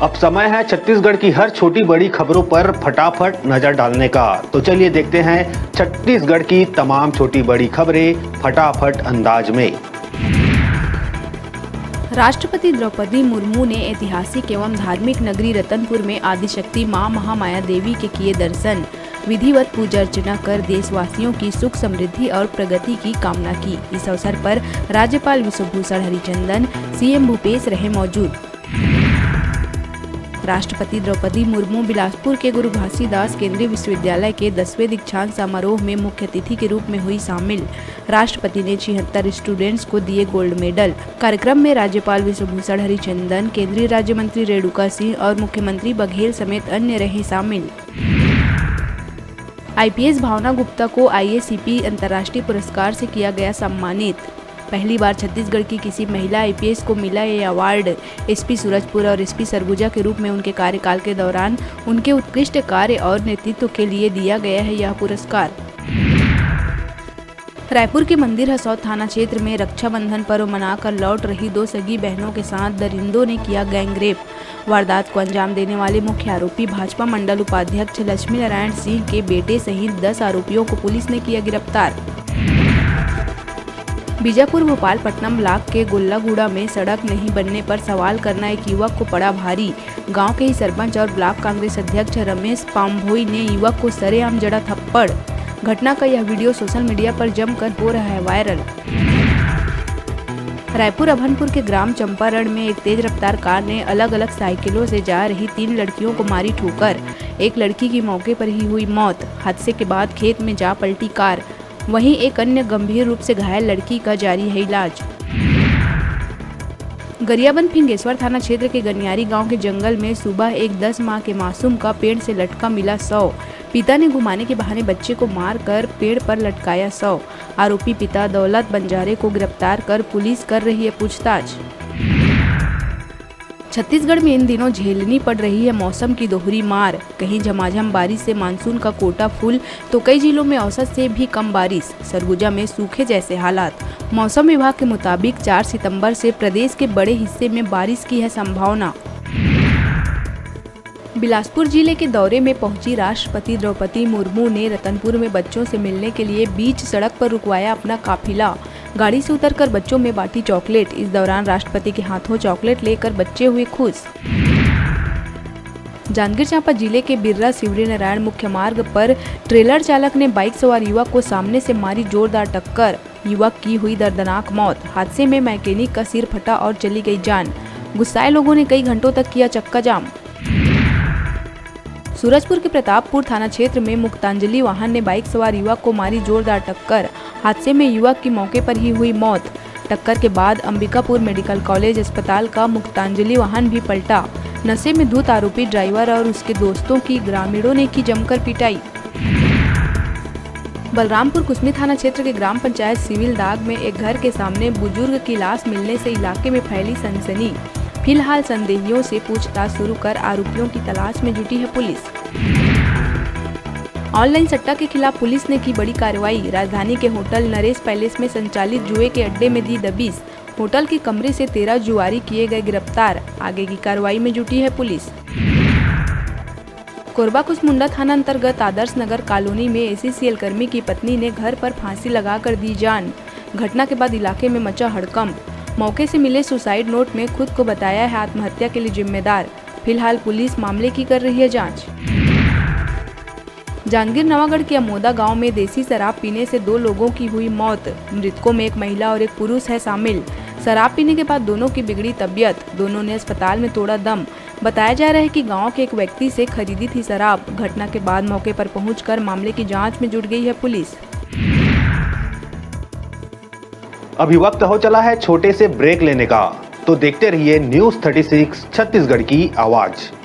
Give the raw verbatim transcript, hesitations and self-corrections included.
अब समय है छत्तीसगढ़ की हर छोटी बड़ी खबरों पर फटाफट नजर डालने का। तो चलिए देखते हैं छत्तीसगढ़ की तमाम छोटी बड़ी खबरें फटाफट अंदाज में। राष्ट्रपति द्रौपदी मुर्मू ने ऐतिहासिक एवं धार्मिक नगरी रतनपुर में आदिशक्ति मां महामाया देवी के किए दर्शन। विधिवत पूजा अर्चना कर देशवासियों की सुख समृद्धि और प्रगति की कामना की। इस अवसर पर राज्यपाल विश्वभूषण हरिचंदन, सीएम भूपेश रहे मौजूद। राष्ट्रपति द्रौपदी मुर्मू बिलासपुर के गुरु घासीदास केंद्रीय विश्वविद्यालय के दसवें दीक्षांत समारोह में मुख्य अतिथि के रूप में हुई शामिल। राष्ट्रपति ने छिहत्तर स्टूडेंट्स को दिए गोल्ड मेडल। कार्यक्रम में राज्यपाल विश्वभूषण हरिचंदन, केंद्रीय राज्य मंत्री रेणुका सिंह और मुख्यमंत्री बघेल समेत अन्य रहे शामिल। आईपीएस भावना गुप्ता को आईएसईपी अंतर्राष्ट्रीय पुरस्कार से किया गया सम्मानित। पहली बार छत्तीसगढ़ की किसी महिला आईपीएस को मिला ये अवार्ड। एसपी सूरजपुर और एसपी सरगुजा के रूप में उनके कार्यकाल के दौरान उनके उत्कृष्ट कार्य और नेतृत्व के लिए दिया गया है यह पुरस्कार। रायपुर के मंदिर हसौद थाना क्षेत्र में रक्षाबंधन पर्व मनाकर लौट रही दो सगी बहनों के साथ दरिंदों ने किया गैंगरेप। वारदात को अंजाम देने वाले मुख्य आरोपी भाजपा मंडल उपाध्यक्ष लक्ष्मी नारायण सिंह के बेटे सहित दस आरोपियों को पुलिस ने किया गिरफ्तार। बीजापुर भोपालपट्टनम ब्लॉक के गोल्लागुड़ा में सड़क नहीं बनने पर सवाल करना एक युवक को पड़ा भारी। गांव के ही सरपंच और ब्लॉक कांग्रेस अध्यक्ष रमेश पामभोई ने युवक को सरेआम जड़ा थप्पड़। घटना का यह वीडियो सोशल मीडिया पर जमकर हो रहा है वायरल। रायपुर अभनपुर के ग्राम चंपारण में एक तेज रफ्तार कार ने अलग-अलग साइकिलों से जा रही तीन लड़कियों को मारी ठोकर। एक लड़की की मौके पर ही हुई मौत। हादसे के बाद खेत में जा पलटी कार। वहीं एक अन्य गंभीर रूप से घायल लड़की का जारी है इलाज। गरियाबंद फिंगेश्वर थाना क्षेत्र के गनियारी गांव के जंगल में सुबह एक दस माह के मासूम का पेड़ से लटका मिला शव। पिता ने घुमाने के बहाने बच्चे को मारकर पेड़ पर लटकाया शव। आरोपी पिता दौलत बंजारे को गिरफ्तार कर पुलिस कर रही है पूछताछ। छत्तीसगढ़ में इन दिनों झेलनी पड़ रही है मौसम की दोहरी मार। कहीं झमाझम बारिश से मानसून का कोटा फुल, तो कई जिलों में औसत से भी कम बारिश। सरगुजा में सूखे जैसे हालात। मौसम विभाग के मुताबिक चार सितंबर से प्रदेश के बड़े हिस्से में बारिश की है संभावना। बिलासपुर जिले के दौरे में पहुंची राष्ट्रपति द्रौपदी मुर्मू ने रतनपुर में बच्चों से मिलने के लिए बीच सड़क पर रुकवाया अपना काफिला। गाड़ी से उतरकर बच्चों में बांटी चॉकलेट। इस दौरान राष्ट्रपति के हाथों चॉकलेट लेकर बच्चे हुए खुश। जांजगीर चांपा जिले के बिर्रा शिवरीनारायण मुख्य मार्ग पर ट्रेलर चालक ने बाइक सवार युवक को सामने से मारी जोरदार टक्कर। युवक की हुई दर्दनाक मौत। हादसे में मैकेनिक का सिर फटा और चली गई जान। गुस्साए लोगों ने कई घंटों तक किया चक्का जाम। सूरजपुर के प्रतापपुर थाना क्षेत्र में मुक्तांजलि वाहन ने बाइक सवार युवक को मारी जोरदार टक्कर। हादसे में युवक की मौके पर ही हुई मौत। टक्कर के बाद अंबिकापुर मेडिकल कॉलेज अस्पताल का मुक्तांजलि वाहन भी पलटा। नशे में धुत आरोपी ड्राइवर और उसके दोस्तों की ग्रामीणों ने की जमकर पिटाई। बलरामपुर कुसमी थाना क्षेत्र के ग्राम पंचायत सिविल दाग में एक घर के सामने बुजुर्ग की लाश मिलने से इलाके में फैली सनसनी। फिलहाल संदेहियों से पूछताछ शुरू कर आरोपियों की तलाश में जुटी है पुलिस। ऑनलाइन सट्टा के खिलाफ पुलिस ने की बड़ी कार्रवाई। राजधानी के होटल नरेश पैलेस में संचालित जुए के अड्डे में दी दबिश। होटल के कमरे से तेरह जुआरी किए गए गिरफ्तार। आगे की कार्रवाई में जुटी है पुलिस। कोरबा कुसमुंडा थाना अंतर्गत आदर्श नगर कॉलोनी में एसईसीएल कर्मी की पत्नी ने घर पर फांसी लगाकर दी जान। घटना के बाद इलाके में मचा हड़कंप। मौके से मिले सुसाइड नोट में खुद को बताया है आत्महत्या के लिए जिम्मेदार। फिलहाल पुलिस मामले की कर रही है जांच। जांजगीर नवागढ़ के अमोदा गांव में देसी शराब पीने से दो लोगों की हुई मौत। मृतकों में एक महिला और एक पुरुष है शामिल। शराब पीने के बाद दोनों की बिगड़ी तबीयत, दोनों ने अस्पताल में तोड़ा दम। बताया जा रहा है कि गांव के एक व्यक्ति से खरीदी थी शराब। घटना के बाद मौके पर पहुंचकर मामले की जांच में जुट गई है पुलिस। अभी वक्त हो चला है छोटे से ब्रेक लेने का, तो देखते रहिए न्यूज़ थर्टी सिक्स छत्तीसगढ़ की आवाज़।